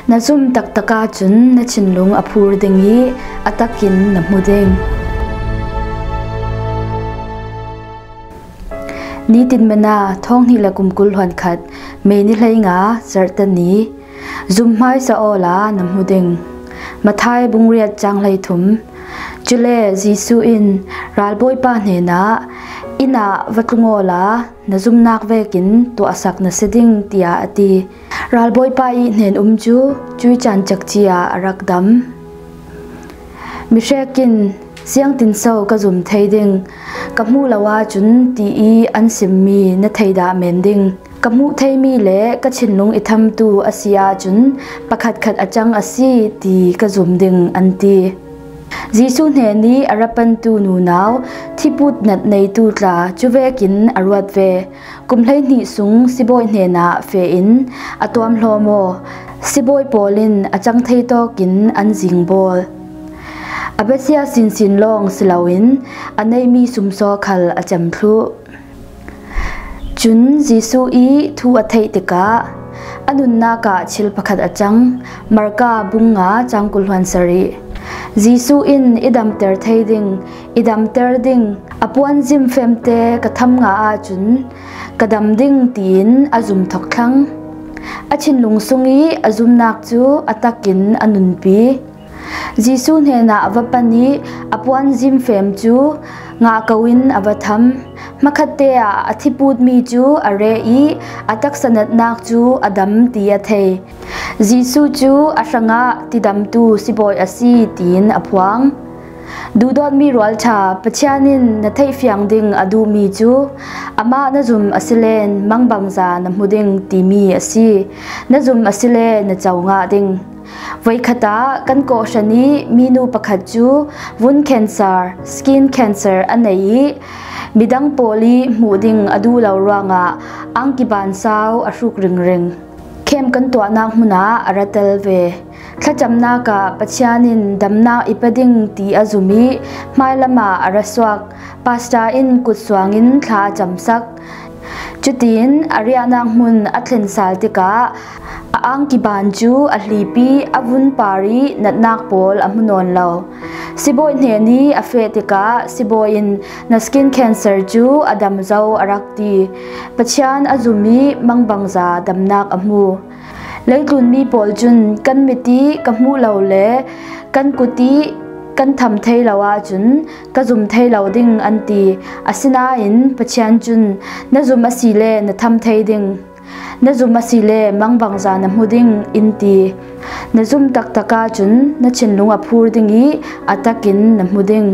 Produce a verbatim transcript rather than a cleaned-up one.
Na zum taktaka cun na thinlung a phur ding i a takin na hmu ding. Nitin Manna, thawng hnih le kum kul hluan khat, May ni hleinga, Zarhte ni. Zum hmaisa awla na hmu ding. Matthai bung riat cang hleithum. Cule Jesuh in ralbawipa hnenah, "Inn ah va tlung awla na zumnak vekin tuahsak na si ding," tiah a ti. Ralbawipa i hnen um cu cuih caan cekci ah a rak dam. Mihrek in, "Ziangtinso ka zum thei ding? Ka hmuh lo ahcun," ti i an simmi na thei dah men ding? "Ka hmuh theimi le ka thinlung i thamtu a si ahcun pakhatkhat a cang a si ti ka zum ding," an ti. Jesuh hnen i a ra pantu nunau thiput nat neitu tla cuvekin a ruat ve. Kum hleihnih sung sibawi hnenah feh in, "A tuamhlawm aw, sibawi pawl in a cang thei tawkin an zingbawl. A biasia sinsin lawng si loin a neihmi sumsaw khal a cem thluh." Cun Jesuh i thu a theih tikah a nunnak ah thil pakhat a cang. Marka bung nga cang kul hluan sarih. Jesuh in, "I damter thei ding, i damter ding. A puanzim femte ka tham ngah ahcun ka dam ding," tiin a zum thok thlang. A thinlung sung i a zumnak cu a takin a nunpi. Jesuh hnenah a va pan i a puanzim fem cu ngah ko in a va tham. Hmakhatte ah a thiputmi cu a reh i a taksa natnak cu a dam ti a thei. Jesuh cu a hrangah tidamtu sibawi a si tiin a phuang. Duhdawtmi rualṭha, Pathian in na theihfiang ding a duhmi cu, "Amah na zum asile mangbangza na hmu ding," timi a si. Na zum asile na co ngah ding. Voikhat ah kan kawhhran i minu pakhat cu vun cancer, skin cancer, a nei i midang pawl i hmuh ding a duh lo ruangah angkiban sau a hruk ringring. Camp kan tuahnak hmun ah a ra tel ve. Thlacamnak ah Pathian in damnak i pe ding ti a zum i hmailam ah a ra suak. Pastor in kutsuang in thla a camsak. Cutin a riahnak hmun a thlen sal tikah a angkiban cu a hlip i a vun par i natnak pawl a hmu nawn lo. Sibawi hnen i a feh tikah sibawi in, "Na skin cancer cu a dam zo," a rak ti. Pathian a zum i mangbangza damnak a hmu. Leitlunmi pawl cun, "Kan mit i ka hmuh lo le kan kut i kan tham thei lo ahcun ka zum thei lo ding," an ti. Asinain Pathian cun, "Na zum asile na tham thei ding. Na zum asile mangbangza na hmu ding," in ti. Na zum taktak ahcun na thinlung a phur ding i a takin na hmu ding.